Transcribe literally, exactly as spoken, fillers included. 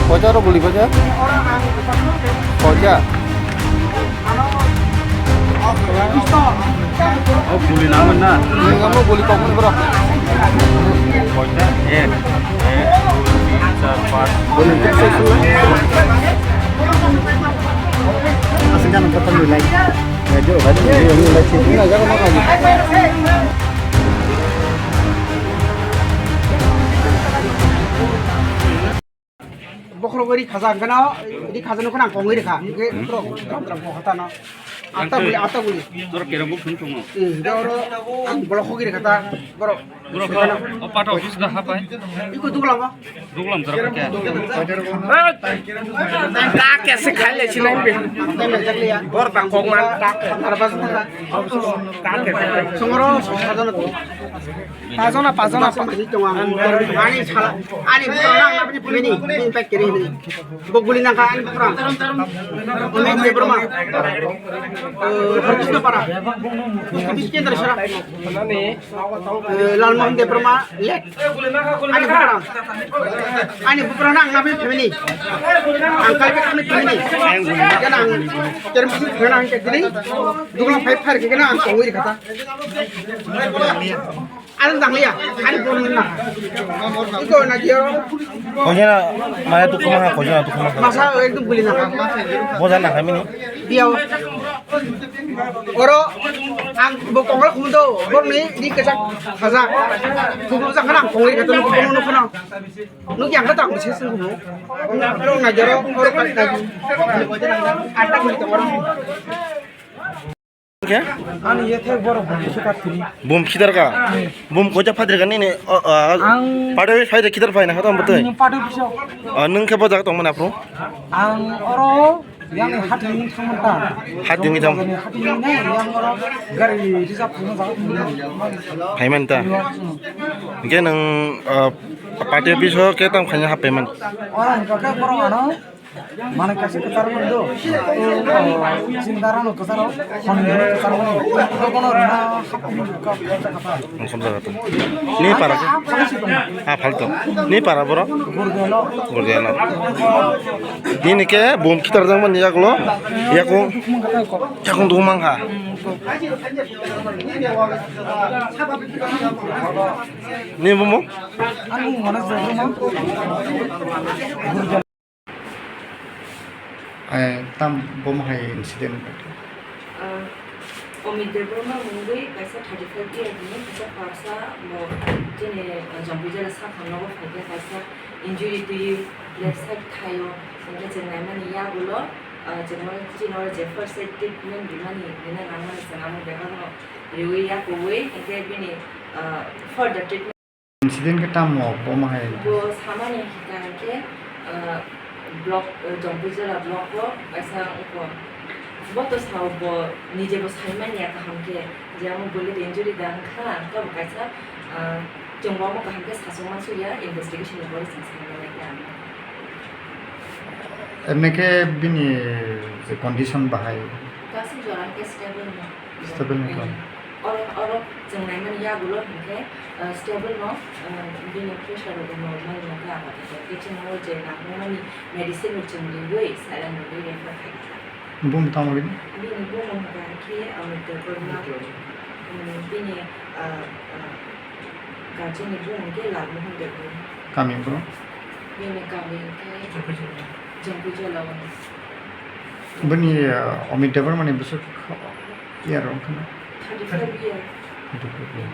Koita aro guli koita? Koita? Oh, guli naman na. Ini kamu guli kok ini, bro? Koita? Eh, eh, dua, tiga, empat. Guli kok saya suruh. Asal jangan ketemu lagi. Ya, jauh, kan? Ini lagi sih. Ini lagi apa lagi? Bokhorok ri khaja hwnkhe no, ri khaja no khwnang kongwi rikha. Hwnkhe borok gram gram kok hata no. Atta guli, atta guli. Borok kerong buk thung thungo. Hmm, hwnkhe oro ang bolok hogwi rikha ta, borok. Borok o patha office da hapai. Iko duglam ba? Duglam jora khe. Ka kesi khai le sinai be. Bor ba kok man ka. Arba sa. Ka kesi. Songoro sa jana tu. Pajona, pajona, pa- Ani sala, ani bukrang nang nabini pemeni, bini pek kiri hini. Bo guli nangkha ani bukrang. Omek Debbarma. Eh, Harkisno Para. Post office kendra sara. Eh, Lalmohan Debbarma, late. Ani bukrang. Ani bukrang nang nabini pemeni. Ang kalbe kami pemeni. Jana ang termisi pemeni ang kiri. Duglam phai phar kena ang kongwi kata. Ano tangliya, ani phone na. Iko na diyo. Kojana maya tu kuma ha, kojana tu kuma ha. Masa ekdom guli na. Boja na kami ni. Diyo. Oro ang bo kongla khumundo, borni di kechak khaja. Khumundo jang khana kongri kata nuk kono nuk kono. Nuk yang kata ang sesung kumu. Oro na jero, oro kata. Atta guli to oro. Khe? Ani yethe borok bum khitar thini. Bum khitar ka? Bum koja phadir ka nini? O, o, ang pado phaide khitar phaina khatam bwtwi? Ang pado biso. O, nwng khe bo jaga tongmani aphuru? Ang oro yang hati ni thangmanta. Hati ni thang. Hati ni ne yang oro gari reserve thangma jaga thangmani. Phaimanta. Hwnkhe nwng, o, party office o khe tamo khaina hapaiman? Oro hwnkhe borok ano. Mane kaisa kwcharo wngdo. Chini dara no kwcharo, hwnwi kwcharo wngdo. Bono rwna hapni buka khacha khacha. Ang samjak kha. Ni para khe? Ah, phali si tongo. Ah, phali tong. Ni para borok? Gurdelo. Gurdelo. Nini khe bum khitar jang mani yagulo. Yakung. Yakung dugumang kha. Ni bumo? Ani mane jogma. Gurdelo. Eh, tam bomo hai incident. Ah, Amit Debbarma mungwi kaisa thirty five year ni kaisa parsa bo chini, ah, Jampui jela sakha nogo phaikha kaisa injury twi left side thaio, hwnkhe chwng naimani yagulo, ah, chwngno chini oro je first aid treatment rimani rina nangmani chwng amo bebakno riwi yakuwi hwnkhe bini, ah, further treatment. Incident khe tamo, bomo hai? Bo samani hwnkha khe, ah, block, ah, Jampui jela block o kaisa wngkha. Bo to sao bo nije bo saimanya kaham khe, je amo bullet injury da wngkha, wngkha bo kaisa, ah, chwng bo amo kaham khe sachwng mansukya, investigation ni pore chwng saimanya khe ano. Emne khe bini je condition bahai? Kaisa jora khe stable no. Stable ni khe? Oro, oro chwng naimani yagulo hinkhe, ah, stable no, ah, bini pressure rok normal no khe apato. Khe chwng o je nangmani medicine rok chwng riwi saline rwi refer khaikha. Bumung tamo bini? Bini bumung hwnkha khe, ah, Debbarma, um, bini, ah, ah, guardian ni bumung khe Lalmohan Debbarma. Kami bro? Bini kami khe Jampui jela o. Bini, ah, Amit Debbarma ni bwswk year wngkha na? Thirty five year. Thirty five year.